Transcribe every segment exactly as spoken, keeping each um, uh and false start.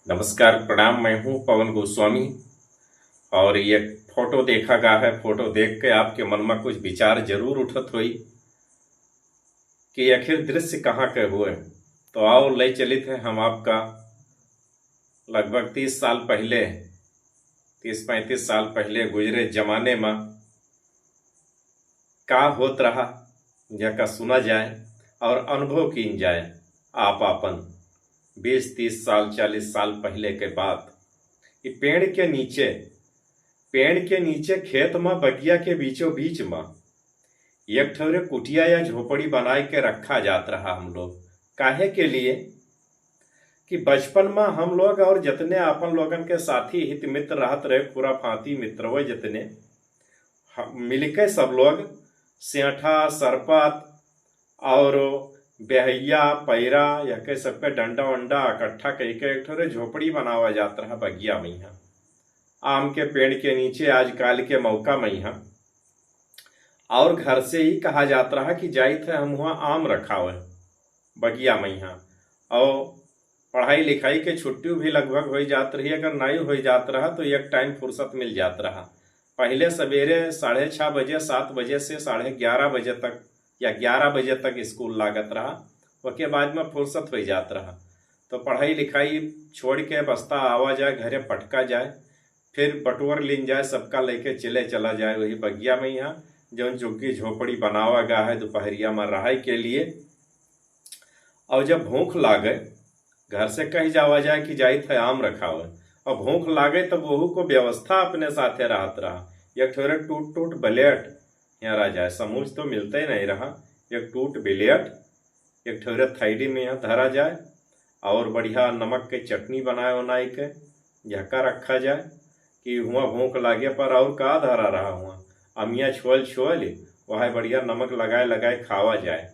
नमस्कार, प्रणाम, मैं हूं पवन गोस्वामी। और ये फोटो देखा गा है, फोटो देख के आपके मन में कुछ विचार जरूर उठत होई कि आखिर दृश्य कहाँ के हुए। तो आओ, ले चलित है हम आपका लगभग तीस साल पहले, तीस पैंतीस साल पहले गुजरे जमाने में का होत रहा, जेका सुना जाए और अनुभव कीन जाए आप आपन बीस तीस साल, चालीस साल पहले के बात। कि पेड़ के नीचे, पेड़ के नीचे खेत में बगिया के बीचों बीच में एक ठौरे कुटिया या झोपड़ी बनाए के रखा जात रहा हम लोग। काहे के लिए? कि बचपन में हम लोग और जितने आपन लोगन के साथी हित मित्र रहत रहे, खुराफाती मित्रवे जितने, हम मिलके सब लोग सेंठा, सरपत और बेहैया, पैरा, यहके सबके डंडा वंडा इकट्ठा कइके एक ठोरे झोपड़ी बनावा जात रहा बगिया मइहाँ, आम के पेड़ के नीचे, आजकाल के मौका मइहाँ। और घर से ही कहा जात रहा कि जाइत है हम हुआं आम रखावे बगिया मइहाँ। और पढ़ाई लिखाई के छुट्टी भी लगभग होइ जात रही, अगर नाई होइ जात रहा तो एक टाइम फुर्सत मिल जात रहा। पहले सवेरे साढ़े छः बजे, सात बजे से साढ़े ग्यारह बजे तक या ग्यारह बजे तक स्कूल लागत रहा, ओके बाद में फुर्सत होइ जात रहा। तो पढ़ाई लिखाई छोड़ के बस्ता आवा जाए, घरे पटका जाए, फिर बटोर लीन जाए, सबका लेके चले चला जाए वही बगिया मइहाँ, जौन झुग्गी झोपड़ी बनावा गा है दोपहरिया में रहे के लिए। और जब भूख लागे, घर से कही जावा जाए कि जाइत है आम रखावे, और भूख लागे तब वहू को व्यवस्था अपने साथे रहत रहा। एक ठोरे टूट टूट ब्लेड हेरा जाए, समूच तो मिलते ही नहीं रहा, एक टूट ब्लेड, एक ठोरे थैली में यहाँ धरा जाए और बढ़िया नमक के चटनी बनाए उनाए के झक्का रखा जाए कि हुआं भूख लागे पर और का धरा रहा हुआं, अमिया छोल छोल वह बढ़िया नमक लगाए लगाए खावा जाए।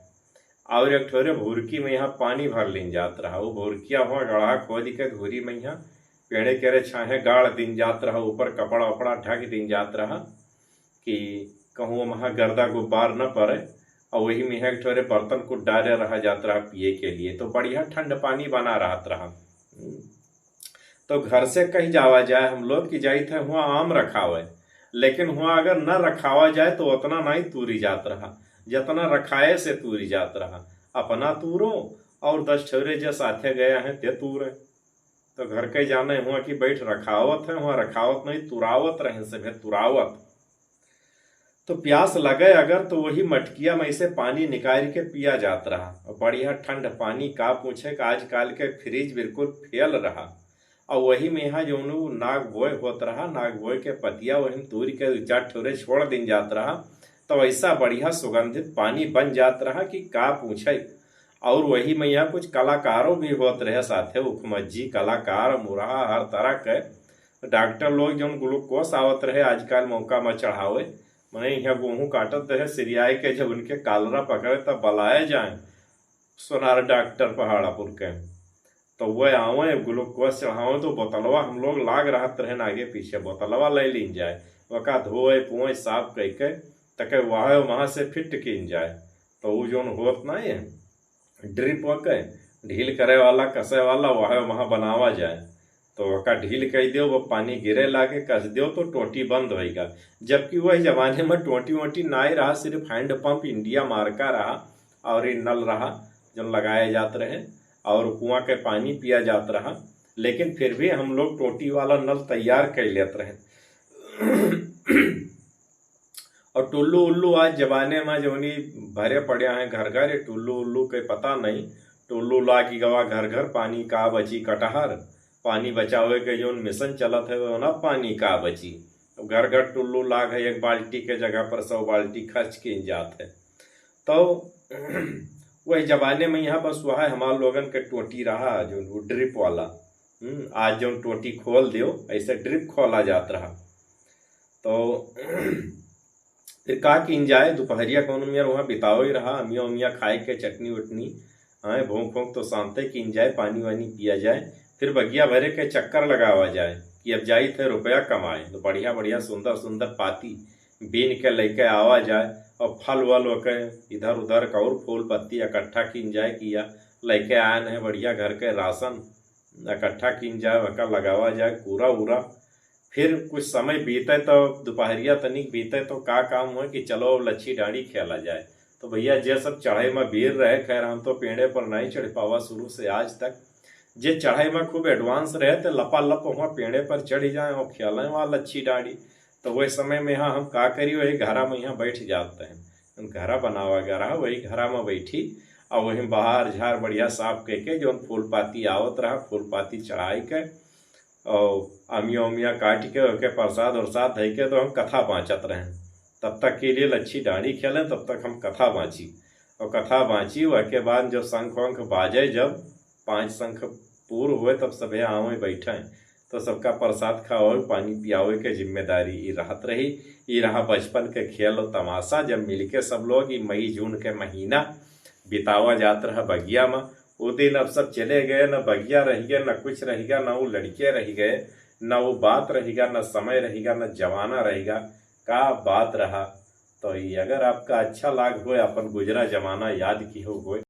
और एक ठोरे भुरकी में यहाँ पानी भर लीन जात रहा। वो भुरकिया हुआं गढ़ा खोद के घूरी में यहाँ पेड़े केरे छाहे गाड़ दीन जात रहा, ऊपर कपड़ा वपड़ा ढक दीन जात रहा कि कहूँ वहाँ गर्दा गुब्बार न पड़े। और वही में एक ठोरे बर्तन को डारे रहा जात रहा पिए के लिए, तो बढ़िया ठंड पानी बना रहत रहा। तो घर से कही जावा जाए हम लोग कि जाइत है हुआं आम रखावे, लेकिन हुआं अगर न रखावा जाए तो उतना नहीं तूरी जात रहा, जितना रखाए से तूरी जात रहा। अपना तूरो और दस ठौरे जे साथे गया है ते तूरे। तो घर के जाने हुआं कि बैठ रखावत है, हुआं रखावत नहीं, तुरावत रहे सभे, तुरावत। तो प्यास लगे अगर तो वही मटकिया में से पानी निकाल के पिया जात रहा। और बढ़िया ठंड पानी का पूछे कि आजकल के फ्रिज बिल्कुल फेल रहा। और वही में यहाँ जौन उ नाग बोय होत रहा, नाग बोय के पतिया वही में तूर के दू चार ठोरे छोड़ दीन जात रहा, तो ऐसा बढ़िया सुगंधित पानी बन जात रहा कि का पूछे। और वही में यहाँ कुछ कलाकारों भी होत रहे साथे, उखमज्जी कलाकार, मुरहा, हर तरह के डॉक्टर लोग जौन ग्लूकोस आवत रहे आजकल मौका में चढ़ावे, मने यहाँ गेहूँ काटत रहे, सिरियाए के जब उनके कालरा पकड़े तब बलाए जाए सोनार डॉक्टर पहाड़ापुर के, तो वह आवे ग्लूकोस चढ़ावे, तो बोतलवा हम लोग लाग रहत रहे ना आगे पीछे, बोतलवा ले लीन जाए, ओका धोए पोए साफ कइके तके वहाँ वहाँ से फिट कीन जाए। तो वो जौन होत ना है ड्रिप ओके ढील करे वाला, कसे वाला, वह वहाँ बनावा जाए। तो ओका ढील कइ दियो, वो पानी गिरे लागे, कस दियो तो टोटी बंद होइगा। जबकि वही जमाने में टोटी वोटी नाई रहा, सिर्फ हैंड पंप इंडिया मार्का रहा और ये नल रहा जौन लगाया जात रहे और कुआं के पानी पिया जात रहा। लेकिन फिर भी हम लोग टोटी वाला नल तैयार कर लेत रहे। और टुल्लू उल्लू आज जमाने में जौनी भरे पड़े हैं घर घर, ये टुल्लू उल्लू के पता नहीं। टुल्लू लाग गवा घर घर, पानी का बची कटहर, पानी बचावे के जौन मिशन चलत है वो ना, पानी का बची। अब घर घर टुल्लू लाग है, एक बाल्टी के जगह पर सौ बाल्टी खर्च कीन जात है। तो वही जमाने में यहाँ बस वह हमार लोगन के टोटी रहा जो वो ड्रिप वाला। हम्म, आज जौन टोटी खोल दियो, ऐसे ड्रिप खोला जात रहा। तो फिर का कीन जाए, दोपहरिया कौन मियर वहाँ बिताओ ही रहा, अमिया उमिया खाए के चटनी उटनी, हाँ, भोंक भोंक तो शांते कीन जाए, पानी वानी पिया जाए, फिर बगिया भरे के चक्कर लगावा जाए कि अब जाई थे रुपया कमाए। तो बढ़िया बढ़िया सुंदर सुंदर पाती बीन के लेके आवा जाए और फल वल ओके इधर उधर के और फूल पत्ती इकट्ठा कीन जाए कि या लेके आए हैं बढ़िया घर के राशन, इकट्ठा कीन जाए, वहका लगावा जाए कूरा उरा। फिर कुछ समय बीते तो, दोपहरिया तनिक बीते तो का काम हुए कि चलो अब लच्छी डांड़ी खेला जाए। तो भइया जे सब चढ़े में बीर रहे, खैर हम तो पेड़े पर नहीं चढ़ पावा शुरू से आज तक। जे चढ़े में खूब advance रहे तो लपालप वहाँ पेड़े पर चढ़ जाए और खेलें वहाँ लच्छी डांड़ी। तो वह समय में यहाँ हम का करी, वही घरा में यहाँ बैठ जाते हैं। घरा बनावा गया रहा, वही घरा में बैठी और वही बहार झार बढ़िया साफ करके जौन फूल पाती आवत रहा, फूल पाती चढ़ाई के और अमिया उमिया काट के ओके प्रसाद उरसाद धइ के तो हम कथा बाँचत रहें। तब तक के लिए लच्छी डांड़ी खेलें, तब तक हम कथा बाँची। और कथा बाँची, वहके बाद जब शंख वंख बाजे, जब पाँच शंख पूर हुए, तब सभे आवे बैठे। तो सबका प्रसाद खावे, पानी पियावे के जिम्मेदारी ई रहत रही। ई रहा बचपन के खेल और तमाशा, जब मिलके सब लोग ई मई जून के महीना बितावा जात रहा बगिया में। वो दिन अब सब चले गए, न बगिया रह गए, न कुछ रह गया, न वो लड़के रह गए, न वो बात रहेगा, न समय रहेगा, न जमाना रहेगा। का बात रहा। तो ये अगर आपका अच्छा लाग होए, अपन गुजरा जमाना याद की हो होए,